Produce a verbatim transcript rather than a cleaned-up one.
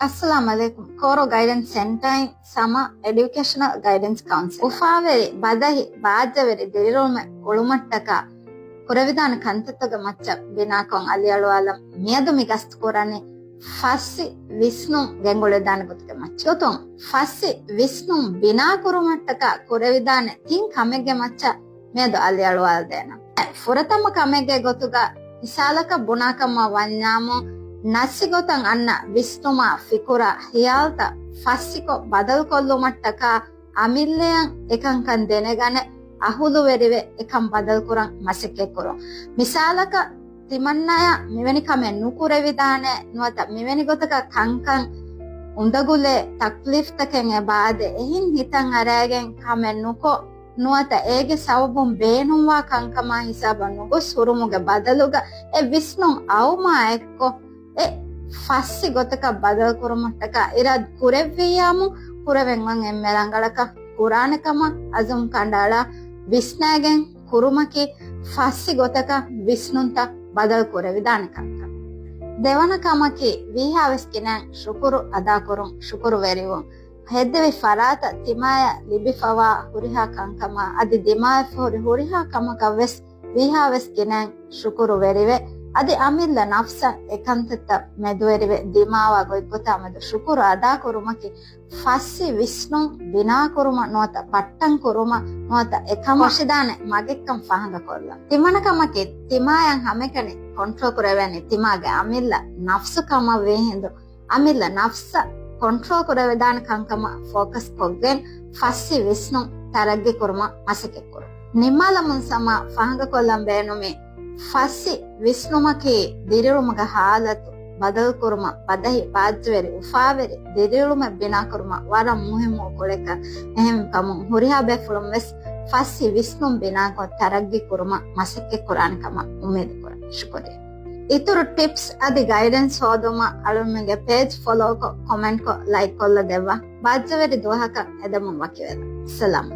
އައްސަލާމު ޢަލައިކުމް. ކޯރޯ ގައިޑެންސް ސެންޓަރއިން ސަމަ އެޑިއުކޭޝަނަލް ގައިޑެންސް ކައުންސިލް. އުފާވެރި ބަދަހި ބާއްޖަވެރި ދިރިއުޅުމެއް އުޅުމަށްޓަކާ ކުރެވިދާނެ ކަންތައްތަކުގެ މައްޗަށް ބިނާކޮށް އަލިއަޅުވާލަން މިއަދު މި ގަސްތު ކުރަނީ ފައްސި ވިސްނުން ގެންގުޅެދާނެ ގޮތުގެ މައްޗަށް. ގޮތުން ފައްސި ވިސްނުން ބިނާކުރުމަށްޓަކާ ކުރެވިދާނެ ތިން ކަމެއްގެ މައްޗަށް މިއަދު އަލިއަޅުވާލަދޭނަން. ފުރަތަމަ ކަމެއްގެ ގޮތުގަ މިސާލަކަށް ބުނާކަމަށް ވަންޏާމު، ނައްސި ގޮތަށް އަންނަ ވިސްނުމާ ފިކުރާ ހިޔާލުތައް ފައްސިކޮށް ބަދަލުކޮށްލުމަށްޓަކާ އަމިއްލައަށް އެކަންކަން ދެނެގަނެ، އަހުލުވެރިވެ އެކަން ބަދަލުކުރަން މަސައްކަތްކުރުން. މިސާލަކަށް، ތިމަންނަޔަށް މިވެނި ކަމެއް ނުކުރެވިދާނެ، ނުވަތަ މިވެނި ގޮތަކަށް ކަންކަން އުނދަގުލޭ، ތަކްލީފްތަކެއް އެބައާދޭ، އެހެން ހިތަށް އަރައިގެން ކަމެއް ނުކޮށް، ނުވަތަ އޭގެ ސަބަބުން ބޭނުންވާ ކަންކަމާ ހިސާބަށް ނުގޮސް ހުރުމުގެ ބަދަލުގަ އެ ވިސްނުން އައުމާ އެއްކޮށް، އެ ފައްސި ގޮތަކަށް ބަދަލުކުރުމަށްޓަކާ އިރާދަ ކުރެއްވިއްޔާމު، ކުރެވެން އޮތް އެންމެ ރަނގަޅަކަށް ކުރާނެ ކަމަށް އަޒުމް ކަނޑައަޅާ ވިސްނައިގެން ކުރުމަކީ ފައްސި ގޮތަކަށް ވިސްނުންތައް ބަދަލު ކުރެވިދާނެ ކަންކަން. ދެވަނަ ކަމަކީ، ވީހާވެސް ގިނައިން ޝުކުރު އަދާކުރުން، ޝުކުރުވެރިވުން. ހެއްދެވި ފަރާތަށް ތިމާޔަށް ލިބިފަވާ ހުރިހާ ކަންކަމާ އަދި ދިމާވެފަ ހުރި ހުރިހާ ކަމަކަށް ވެސް ވީހާވެސް ގިނައިން ޝުކުރުވެރިވެ، އަދި އަމިއްލަ ނަފްސަށް އެކަންތައްތައް މެދުވެރިވެ، ދިމާވާ ގޮތްގޮތާ މެދު ޝުކުރު އަދާކުރުމަކީ ފައްސި ވިސްނުން ބިނާކުރުމަށް ނުވަތަ ބައްޓަން ކުރުމަށް ނުވަތަ އެކަމަށް ކޮށިދާނެ މަގެއްކަން ފާހަގަކޮށްލަން. ތިމަނަ ކަމަކީ، ތިމާޔަށް ހަމައެކަނި ކޮންޓްރޯލް ކުރެވޭނީ ތިމާގެ އަމިއްލަ ނަފްސު ކަމަށް ވީ ހިނދު، އަމިއްލަ ނަފްސަށް ކޮންޓްރޯލް ކުރެވިދާނެ ކަންކަމަށް ފޯކަސް ކޮށްގެން ފައްސި ވިސްނުން ތަރައްގީ ކުރުމަށް މަސައްކަތް ކުރުން. ނިންމާލަމުން ސަމާ ފާހަގަކޮށްލަން ބޭނުމީ، ފައްސި ވިސްނުމަކީ ދިރިއުޅުމުގެ ހާލަތު ބަދަލުކުރުމަށް ބަދަހި ބާއްޖަވެރި އުފާވެރި ދިރިއުޅުމެއް ބިނާކުރުމަށް ވަރަށް މުހިއްމު ކުޅެކަން. އެހެންކަމުން ހުރިހާ ބޭފުޅުން ވެސް ފައްސި ވިސްނުން ބިނާކޮށް ތަރައްގީ ކުރުމަށް މަސައްކަތް ކުރާނެ ކަމަށް އުއްމީދު ކުރަން. ޝުކުރިއްޔާ. އިތުރު ޓިޕްސް އަދި ގައިޑެންސް ހޯދުމަށް އަޅުގަނޑުމެންގެ ޕޭޖް ފޮލޯކޮށް، ކޮމެންޓްކޮށް، ލައިކް ކޮށްލަ ދެއްވާ. ބާއްޖަވެރި ދުވަހަކަށް އެދެމުން ވަކިވެލަން. ސަލާމް.